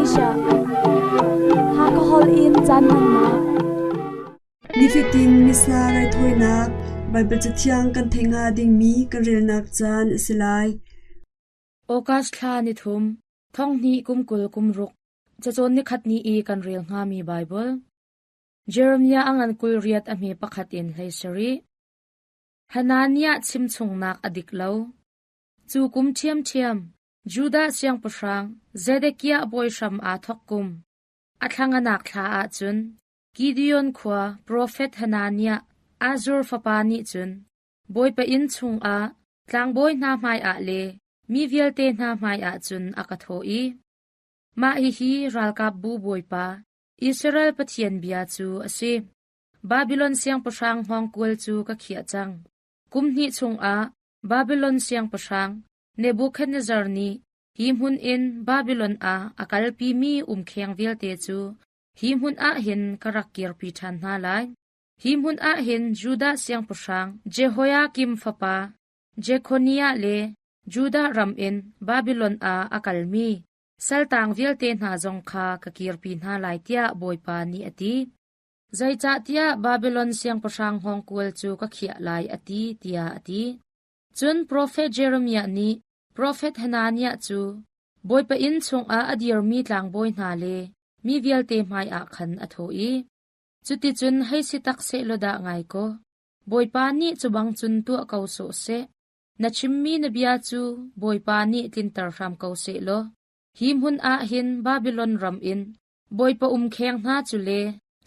Asia. Hakha holh in caan hmannak. Nifatin Missa raithawinak Baibal Cathiang kan theih hnga dingmi kan relnak caan a si lai. August thla nithum, thonghnih kum 20 kum ruk, cacawn nikhat ni i kan rel hngami Baibal. Jeremiah a ngan 28 a hme pakhat in hlei sarih. Hananiah chimchungnak a dik lo. Cu kum ṭhiamṭhiam, Judah siangpahrang Zedekiah bawi hram aa thawk kum, a thlanganak thla ah cun Gideon khua profet Hananiah, Azur fapa nih cun Bawipa inn chungah tlangbawi hna hmaiah le mi vialte hna hmaiah cun a ka thawh i, Mah hihi ralkapbu Bawipa, Israel Pathian bia cu a si. Babilon siangpahrang hngawngkual cu ka khiah cang. Kum hnih chungah Babilon siangpahrang Nebuchadnezzar nih hi hmun in Babilon ah a kalpimi umkheng vialte cu hi hmun ah hin ka rak kirpi ṭhan hna lai. Hi hmun ah hin Judah siangpahrang Jehoiakim fapa Jekhoniah le Judah ram in Babilon ah a kalmi saltaang vialte hna zong kha ka kirpi hna lai tiah Bawipa nih a ti. Zeicahtiah Babilon siangpahrang hngawngkual cu ka khiah lai a ti, tiah a ti. Cun profet Jeremiah nih profet Hananiah cu Bawipa inn chungah a dirmi tlangbawi hna le mi vialte hmaiah khan a thawh i, Cuticun hei si tak sehlaw dah ngai kaw, Bawipa nih cu bang cun tuah ko sawh seh. Na chimmi na bia cu Bawipa nih tlinter hram ko sehlaw, hi hmun ah hin Babilon ram in Bawipa umkheng hna cu le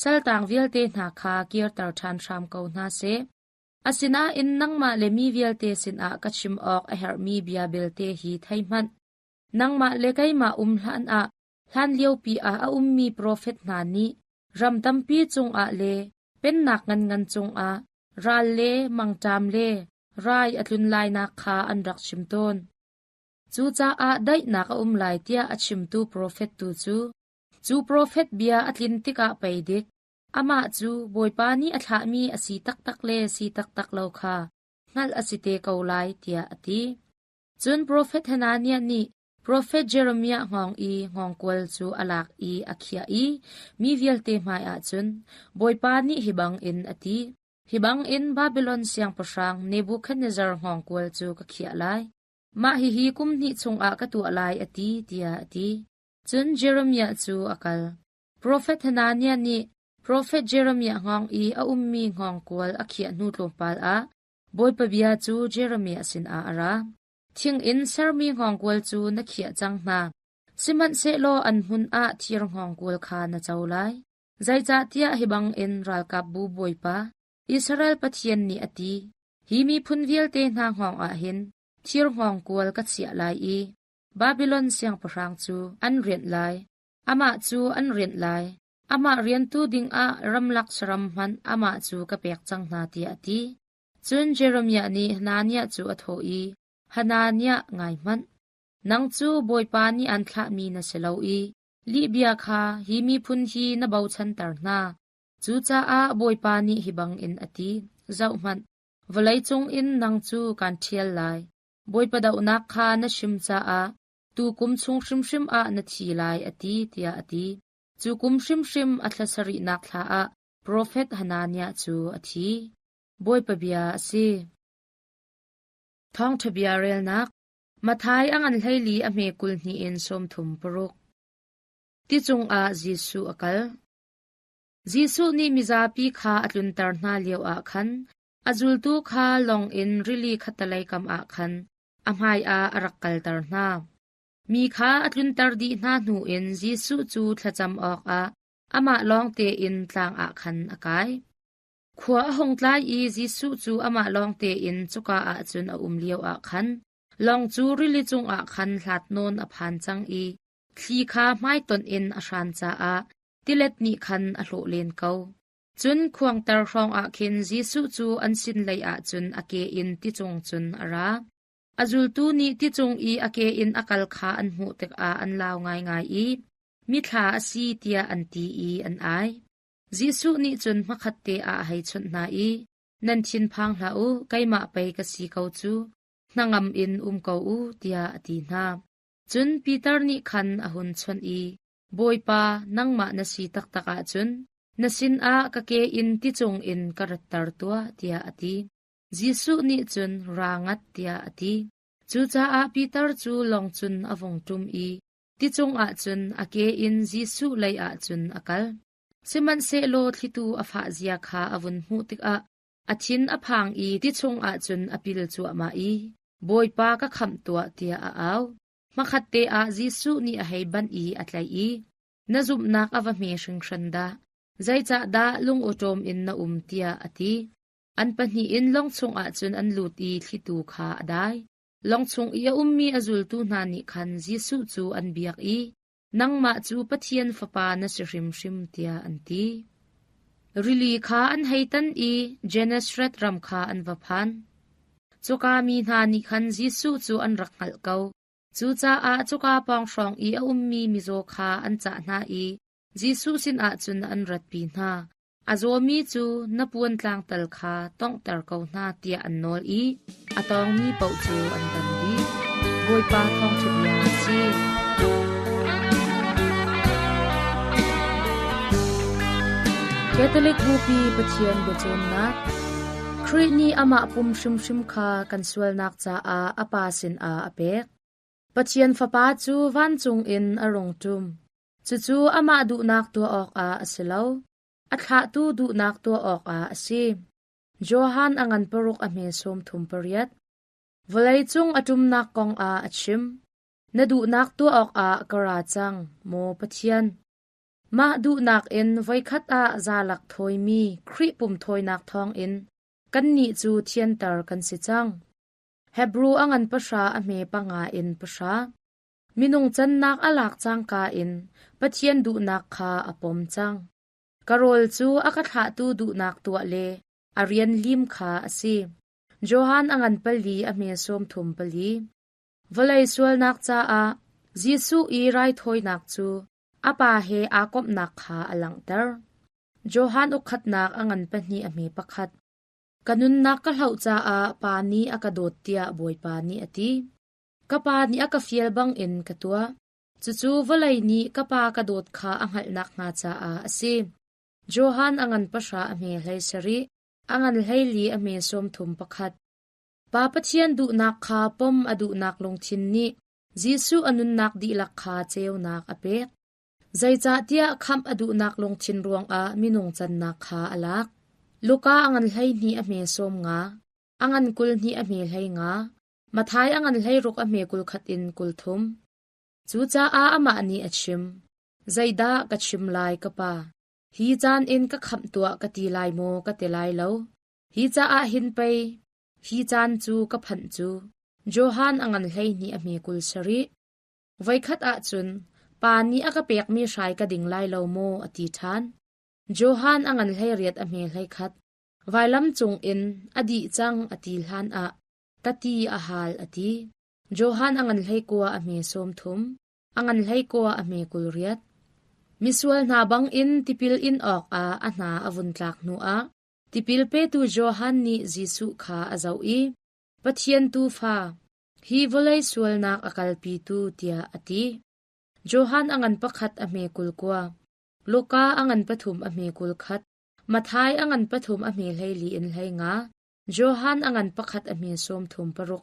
saltaang vialte hna kha kirter ṭhan hram ko hna seh. Asinain nangmah le mi vialte sinah ka chim awk a herhmi bia belte hi thei hmanh. Nangmah le keimah um hlanah hlanliopi ah a ummi profet hna nih ram tampi cungah le pennak nganngan cungah ral le mangṭam le rai a tlun lainak kha an rak chim tawn. Cucaah daihnak a um lai tiah a chimtu profet tu cu, cu profet bia a tlin tikah pei dik, amah cu Bawipa nih a thlahmi a si taktak le si taktak lo kha hngalh a si te ko lai, tiah a ti. Cun profet Hananiah nih profet Jeremiah hngawng i hngawngkual cu a lak i a khiah i mi vialte hmaiah cun, Bawipa nih hi bangin a ti, Hi bangin Babilon siangpahrang Nebuchadnezzar hngawngkual cu ka khiah lai. Mah hihi kum hnih chungah ka tuah lai a ti, tiah a ti. Cun Jeremiah cu a kal. Profet Hananiah nih profet Jeremiah hngawng i a ummi hngawngkual a khiah hnu tlawmpal ah Bawipa bia cu Jeremiah sinah a ra. Thing in sermi hngawngkual cu na khiah cang hna, sihmanhsehlaw an hmun ah thir hngawngkual kha na co lai. Zeicahtiah hi bangin ralkapbu Bawipa, Israel Pathian nih a ti, Hi miphun vialte hna hngawng ah hin thir hngawngkual ka chiah lai i Babilon siangpahrang cu an rianh lai. Amah cu an rianh lai. Amah riantu dingah ramlak saram hmanh amah cu ka pek cang hna, tiah a ti. Cun Jeremiah nih Hananiah cu a thawh i, Hananiah, ngai hmanh! Nang cu Bawipa nih aan thlahmi na si lo i lihbia kha hi miphun hi na bochanter hna. Cucaah Bawipa nih hi bangin a ti, Zohhmanh, vawleicung in nang cu kaan ṭhial lai. Bawipa dohnak kha na chim caah tu kum chung hrimhrim ah na thi lai, a ti, tiah a ti. Cu kum hrimhrim a thla sarihnak thla ah profet Hananiah cu a thi. Bawipa bia a si. Thawngṭha bia relnak Matthai a ngan 14 a hme 22 in 36. Ti cungah Jesuh a kal. Jesuh nih mizapi kha a tlunter hna lioah khan a zultu kha lawng in rili khattelei kam ah khan a hmaiah a rak kalter hna. Mi kha a tlunter dih hna hnu in Jesuh cu thlacam awkah amah lawng tein tlang ah khan a kai. Khua a hung tlai i Jesuh cu amah lawng tein cuka ah cun a um lioah khan lawng cu rili cungah khan hlat nawn a phan cang i thli kha hmaitonh in a hran caah tilet nih khan a hlawh len ko. Cun khuangter hrawngah khin Jesuh cu an sin leiah cun a ke in ticung cun a ra. A zultu nih ticung i a ke in a kal kha an hmuh tikah an lau ngaingai i, Mithla a si tiah an ti i an ai. Jesuh nih cun hmakhatte ah a hei chawnh hna i, Nan thinphang hlah u, keimah pei ka si ko cu. Hnangam in um ko u, tiah a ti hna. Cun Peter nih khan a hun chawnh i, Bawipa, nangmah na si taktak ahcun na sinah ka ke in ti cungin ka ratter tuah, tiah a ti. Jesuh nih cun, Ra ngat, tiah a ti. Cucaah Peter cu lawng cun a vung ṭum i ti cungah cun a ke in Jesuh leiah cun a kal. Sihmanhsehlaw thlitu a fah zia kha a vun hmuh tikah a thin a phang i ti chungah cun a pil cuahmah i, Bawipa ka khamh tuah, tiah a au. Hmakhatte ah Jesuh nih a hei banh i a tlaih i, Na zumhnak a va hme hringhran dah! Zeicahdah lungawṭawm in na um? tiah a ti. An pahnih in lawng chungah cun an lut i thlitu kha a dai. Lawng chung i a ummi a zultu hna nih khan Jesuh cu an biak i, Nangmah cu Pathian Fapa na si hrimhrim, tiah an ti. Rili kha an hei tan i Gennesaret ram kha an va phan. Cuka mi hna nih khan Jesuh cu an rak hngalh ko. Cucaah cuka pawng hrawng i a ummi mizaw kha an cah hna i Jesuh sinah cun an ratpi hna. A zawmi cu na puan tlangtal kha tawnghter ko hna tiah an nawl i a tawngmi paoh cu an dam dih. Bawipa thawngṭha bia a si. Catholic Bupi Pathian biacawnnak Khrih nih amah pum hrimhrim kha kan sualnak caah a Pa sinah a pek. Pathian Fapa cu vancung in a rung ṭum. Cucu amah duhnak tuah awkah a si lo, a thlahtu duhnak tuah awkah a si. Johan a ngan paruk a hme sawm thum pariat. Vawleicung a ṭumnak kong ah a chim. Na duhnak tuah awkah ka ra cang, maw Pathian. Mah duhnak in voikhat ah zalak thawimi Khrih pum thawinak thawngin kannih cu thianter kan si cang. Hebru a ngan pahra a hme panga in pahra. Minung cannak a lak cangka in Pathian duhnak kha a pom cang. Ka rawl cu a ka thlahtu duhnak tuah le a rian lim kha a si. Johan a ngan pali a hme sawm thum pali. Vawlei sualnak caah Jesuh i raithawinak cu a Pa he aa komhnak kha a langhter. Johan ukkhatnak a ngan pahnih a hme pakhat. Ka nunnak ka hloh caah Pa nih a ka dawt tiah Bawipa nih a ti. Ka Pa nih a ka fial bangin ka tuah. Cucu vawlei nih ka Pa ka dawt kha a hngalh nakhnga caah a si. Johan a ngan pahra a hme hlei sarih, a ngan hleili a hme sawm thum pakhat. Pa Pathian duhnak kha pom a duhnak lungthin nih Jesuh a nunnak dihlak kha ceunak a pek. Zeicahtiah khamh a duhnak lungthin ruangah minung cannak kha a lak. Luka a ngan 12 a hme sawm nga, a ngan 22 a hme hlei nga, Matthai a ngan 16 a hme 21 in 30. Cucaah amah nih a chim, Zeidah ka chim lai ka pa? Hi caan in ka khamh tuah ka ti lai maw ka ti lai lo? Hi caah hin pei hi caan cu ka phanh cu. Johan a ngan 12 a hme 27. Voikhat ahcun pa nih a ka pekmi hrai ka ding lai lo maw a ti ṭhan. Johan a ngan 18 a hme 21. Vailam cungin a dih cang a ti hlan ah ka ti a hal a ti. Johan a ngan 19 a hme 30, a ngan 19 a hme 28. Misual hna bangin tipil in awkah a hna a vun tlak hnuah tipil petu Johan nih Jesuh kha a zoh i Pathian Tuufa, hi vawlei sualnak a kalpitu tiah a ti. Johan a ngan pakhat a hme 29, Luka a ngan pathum a hme 21, Matthai a ngan pathum a hme 24 in 15, Johan a ngan pakhat a hme 36.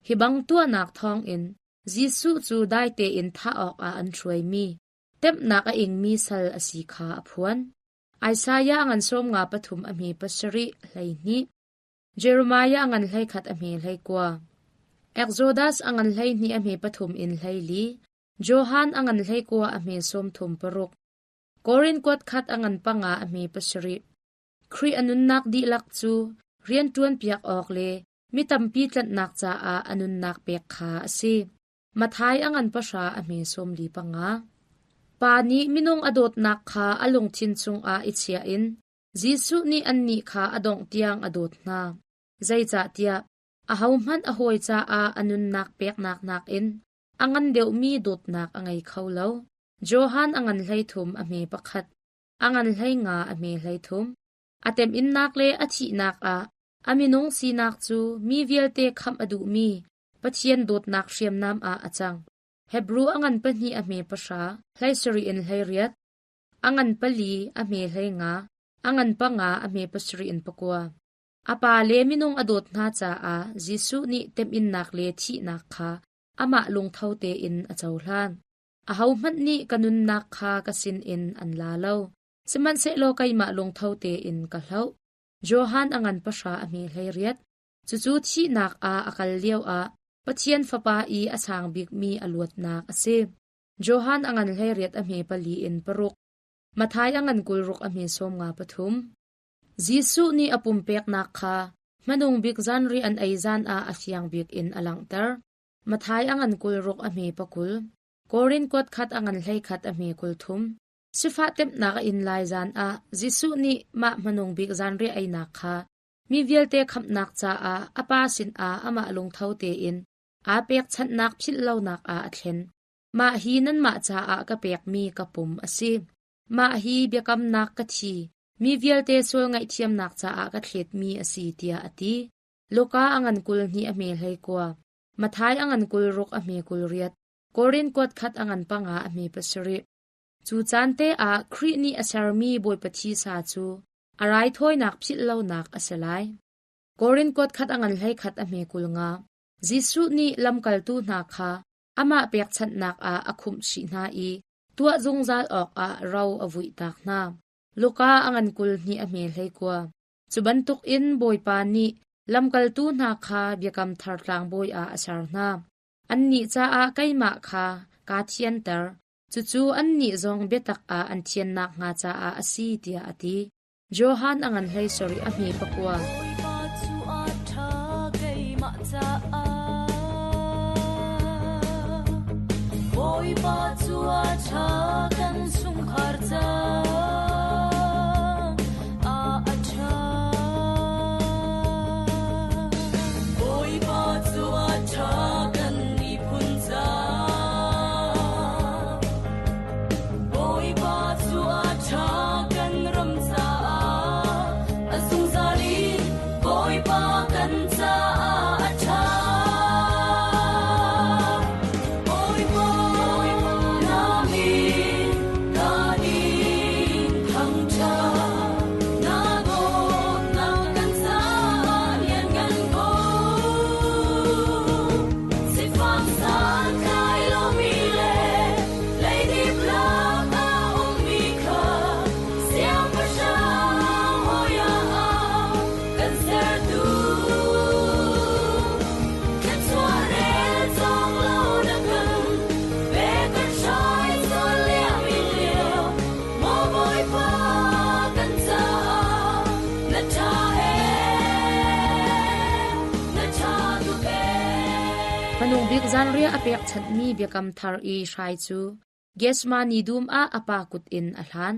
Hi bang tuahnak thawngin Jesuh cu dai tein thah awkah an hruaimi, temhnak a ingmi sal a si kha a phuan. Isaiah a ngan 53 a hme pasarih 12. Jeremiah a ngan 11 a hme 19. Exodus a ngan 12 a hme pathum in 14. Johan a ngan 19 a hme 36. Korin kuat khat a ngan panga a hme pasarih. Khrih a nunnak dihlak cu rianṭuan piak awk le mi tampi tlanhnak caah a nunnak pek kha a si. Matthai a ngan pahra a hme 45. Pa nih minung a dawtnak kha a lungthin chungah i chiah in Jesuh nih annih kha a dongh tiang a dawt hna. Zeicahtiah ahohmanh a hawi caah a nunnak peknak nakin a ngan deuhmi dawtnak a ngei kho lo. Johan a ngan 13 a hme pakhat, a ngan 15 a hme 33. A temhinnak le a thihnak ah a minung sinak cu mi vialte khamh a duhmi Pathian dawtnak hriamnam ah a cang. Hebru a ngan pahnih a hme pahra, 17 in 18. A ngan pali a hme 15, a ngan panga a hme pasarih in pakua. A pa le minung a dawt hna caah Jesuh nih temhinnak le thihnak kha amah lungtho tein a cohlan. Ahohmanh nih ka nunnak kha ka sinin an la lo, sihmanhsehlaw keimah lungtho tein ka hloh. Johan a ngan pahra a hme 18. Cucu thihnak ah a kal lioah Pathian Fapa i a sang bikmi a luatnak a si. Johan a ngan 18 a hme pali in paruk. Matthai a ngan 26 a hme 53. Jesuh nih a pumpeknak kha hmanung bik zanriah an ei zan ah a fiang bik in a langhter. Matthai a ngan 26 a hme pakul. Korin kuat khat a ngan 11 a hme 30. Sifah temhnak a in lai zan ah Jesuh nih mah hmanung bik zanriah einak kha mi vialte khamhnak caah a Pa sinah amah lungtho tein aa pekchanhnak philh lonak ah a thlen. Mah hi nanmah caah ka pekmi ka pum a si. Mah hi biakamnak ka thi, mi vialte sual ngaihthiamnak caah ka thletmi a si tiah a ti. Luka a ngan 22 a hme 19, Matthai a ngan 26 a hme 28, Korin kuat khat a ngan panga a hme pasarih. Cu caan te ah Khrih nih a sermi Bawipa thisa cu a raithawinak philh lonak a si lai. Korin kuat khat a ngan 11 a hme 50. Jesuh nih lamkaltu hna kha amah pekchanhnak ah a khumh chih hna i tuah zungzal awkah ro a vuihtak hna. Luka a ngan 22 a hme 19. Cu bantukin Bawipa nih lamkaltu hna kha biakam thar tlangbawi ah a ser hna. Annih caah keimah kha kaa thianter, cucu annih zong biatak ah an thian nakhnga caah a si tiah a ti. Johan a ngan 17 a hme pakua. Bawipa cu a ṭha keimah caah. Bawipa cu a ṭha kan chungkhar caah a ṭha. Bawipa cu a ṭha kan miphun caah. Bawipa cu a ṭha kan ram caah. A zungzal in Bawipa kan caah a ṭha. Bawipa na min kan in thangṭhat. Na dawtnak kan caah lianngan ko. Sifak santlai lomi le leidip lak ah ummi kha siangpahrang hawi ah kan sertu. Thluachuah rel cawk lo na kan pe kan hrai sual lio in lio maw Bawipa kan caah na ṭha ee na ṭha tuk ee. Hmanung bik zanriah a pekchanhmi biakam thar i hrai cu Gethsemane dum ah a pa kut in a hlan.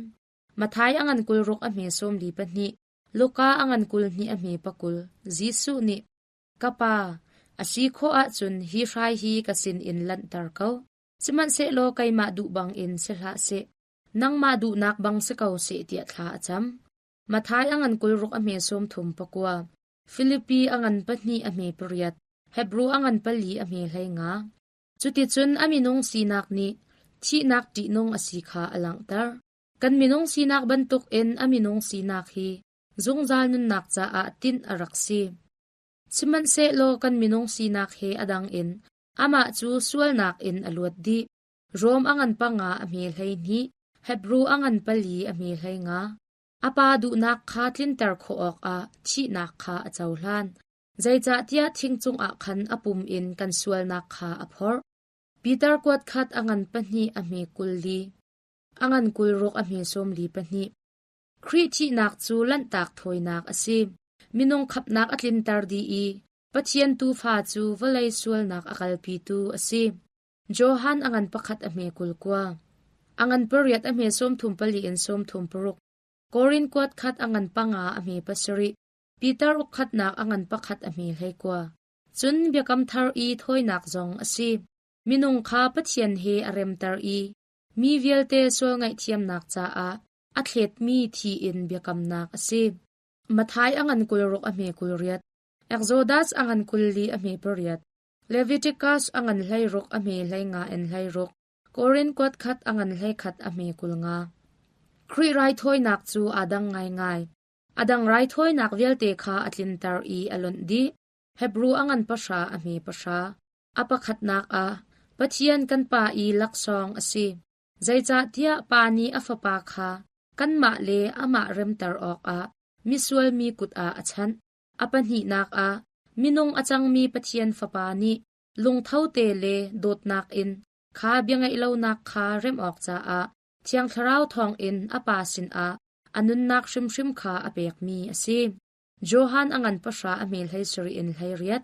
Matthai a ngan 26 a hme 42, Luka a ngan 22 a hme pakul. Jesuh nih, Ka Pa, a si khawh ahcun hi hrai hi ka sinin lanhter ko. Sihmanhsehlaw keimah duh bangin si hlah seh, nangmah duhnak bang si ko seh tiah thla a cam. Matthai a ngan 26 a hme 30 pakua, Filipi a ngan pahnih a hme pariat, Hebru a ngan pali a hme 15. Cuticun a minung sinak nih thihnak ṭihnung a si kha a langhter. Kan minung sinak bantukin a minung sinak hi zungzal nunnak caah tinh a rak si. Sihmanhsehlaw kan minung sinak he a dang in amah cu sualnak in a luat dih. Rom a ngan panga a hme 12, Hebru a ngan pali a hme 15. A pa duhnak kha tlinter khawh awkah thihnak kha a cohlan. Zeicahtiah thing cungah khan a pum in kan sualnak kha a phorh. Peter kuat khat a ngan pahnih a hme 40, a ngan 60 a hme 42. Khrih thihnak cu lanhtak thawinak a si. Minung khamhnak a tlinter dih i Pathian Tuufa cu vawlei sualnak a kalpitu a si. Johan a ngan pakhat a hme 29. A ngan pariat a hme 34 in 36. Korin kuat khat a ngan panga a hme pasarih. Peter ukkhatnak a ngan pakhat a hme 19. Cun Biakam Thar i thawinak zong a si. Minung kha Pathian he a remter i mi vialte sual ngaihthiamnak caah a thletmi thi in biakamnak a si. Matthai a ngan 26 a hme 28. Exodus a ngan 24 a hme pariat. Leviticus a ngan 16 a hme 15 in 16. Korin kuat khat a ngan 11 a hme 25. Khrih raithawinak cu aa dang ngaingai. A dang raithawinak vialte kha a tlinter i a lonh dih. Hebru a ngan pahra a hme pahra. A pakhatnak ah Pathian kan Pa i laksawng a si. Zeicahtiah Pa nih a Fapa kha kanmah le amah remter awkah misual mi kut ah a chanh. A pahnihnak ah minung a cangmi Pathian Fapa nih lungtho te le dawtnak in kha biangeih lonak kha remh awk caah Thiang Thlarau thawngin a Pa sinah a nunnak hrimhrim kha a pekmi a si. Johan a ngan pahra a hme 17 in 18,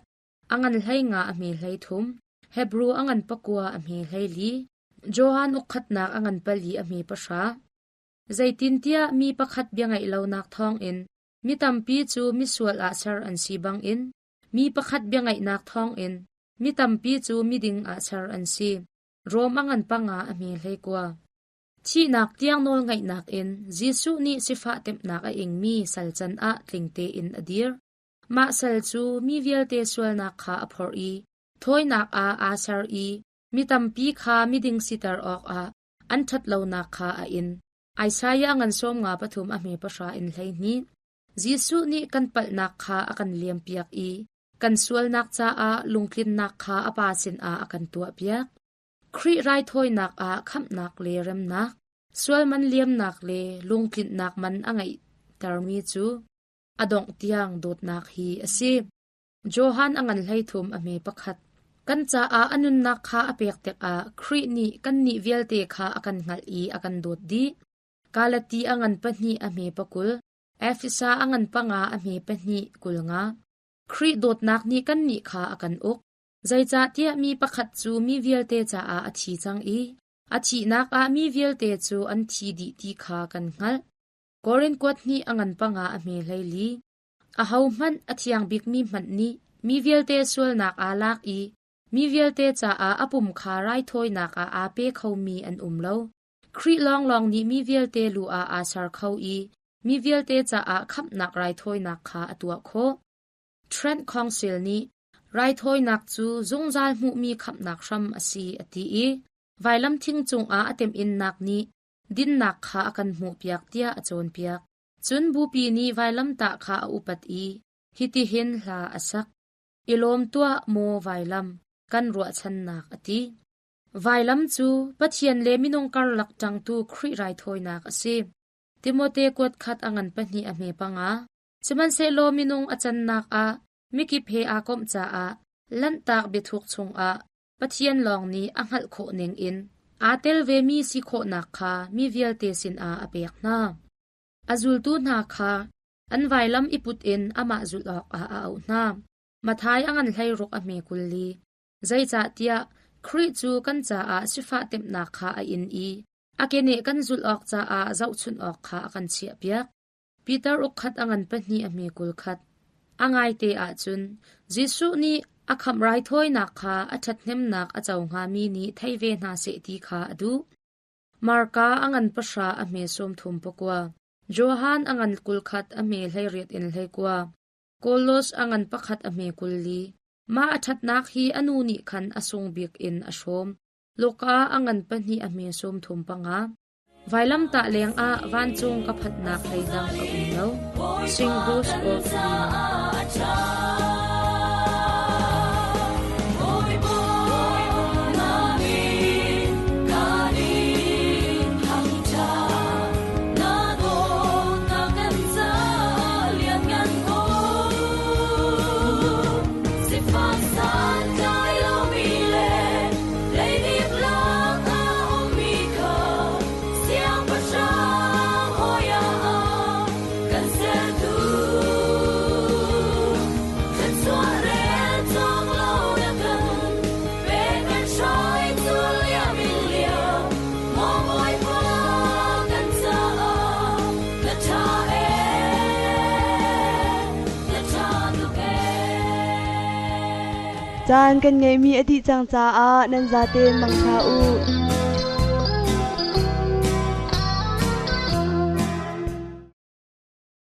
a ngan 15 a hme 33, Hebru a ngan pakua a hme 14, Johan ukkhatnak a ngan pali a hme pahra. Zeitintiah mi pakhat bia ngaih lonak thawngin mi tampi cu misual ah ser an si bangin mi pakhat bia ngaihnak thawngin mi tampi cu miding ah ser an si. Rom a ngan panga a hme 19. Thihnak tiang nawlngaihnak in Jesuh nih sifah temhnak a ingmi sal can ah tling tein a dir. Mah sal cu mi vialte sualnak kha a phorh i thawinak ah aa ser i mi tampi kha miding siter awkah an ṭhatlonak kha a in. Isaiah ngan 53 a hme pahra in 12. Jesuh nih kan palhnak kha a kan liampiak i kan sualnak caah lungtlinnak kha a Pa sinah a kan tuahpiak. Khrih raithawinak ah khamhnak le remnak, sualman liamnak le lungtlinhnak man a ngeihtermi cu a dongh tiang dawtnak hi a si. Johan a ngan 13 a hme pakhat. Kan caah a nunnak kha a pek tikah Khrih nih kannih vialte kha a kan hngalh i a kan dawt dih. Galati a ngan pahnih a hme pakul, Efesa a ngan panga a hme pahnih 50. Khrih dawtnak nih kannih kha a kan uk. Zeicahtiah mi pakhat cu mi vialte caah a thi cang i a thihnak ah mi vialte cu an thi dih ti kha kan hngalh. Korin kuat hnih a ngan panga a hme 14. Ahohmanh a thiang bikmi hmanh nih mi vialte sualnak aa lak i mi vialte caah a pum kha raithawinak ah aa pe khomi an um lo. Khrih lawnglawng nih mi vialte lu ah aa ser kho i mi vialte caah khamhnak raithawinak kha a tuah khawh. Trent Council nih raithawinak cu zungzal hmuhmi khamhnak hram a si a ti i vailam thing cungah a temhinnak nih dinnak kha a kan hmuhpiak tiah a cawnpiak. Cun bupi nih vailamtah kha a upat i hitihin hla a sak. I lawm tuah, maw vailam, kan ruahchannak a ti. Vailam cu Pathian le minung karlak ṭangtu Khrih raithawinak a si. Timote kuat khat a ngan pahnih a hme panga. Sihmanhsehlaw minung a cannak ah mikip he aa komh caah Lanhtak biathuk chungah Pathian lawng nih a hngalh khawh ningin aa tel vemi si khawhnak kha mi vialte sinah a pek hna. A zultu hna kha an vailam i put in amah zulh awkah a auh hna. Matthai a ngan 16 a hme 24. Zeicahtiah Khrih cu kan caah sifah temhnak kha a in i a keneh kan zulh awk caah zohchunh awk kha a kan chiahpiak. Peter ukkhat a ngan pahnih a hme 21. A ngaite ahcun Jesuh nih a khamh raithawinak kha a ṭhathnemnak a co hngami nih thei ve hna seh ti kha a duh. Marka a ngan pahra a hme 39. Johan a ngan 21 a hme 18 in 19. Kolos a ngan pakhat a hme 24. Mah a ṭhatnak hi a nu nih khan a sung bik in a hrawm. Luka a ngan pahnih a hme 35. Vailamtah lengah vancung ka phanhnak hleidang a um lo. Sing Bruce of Lima. Caan kan ngeihmi a dih cang caah nan zaten mangṭha u.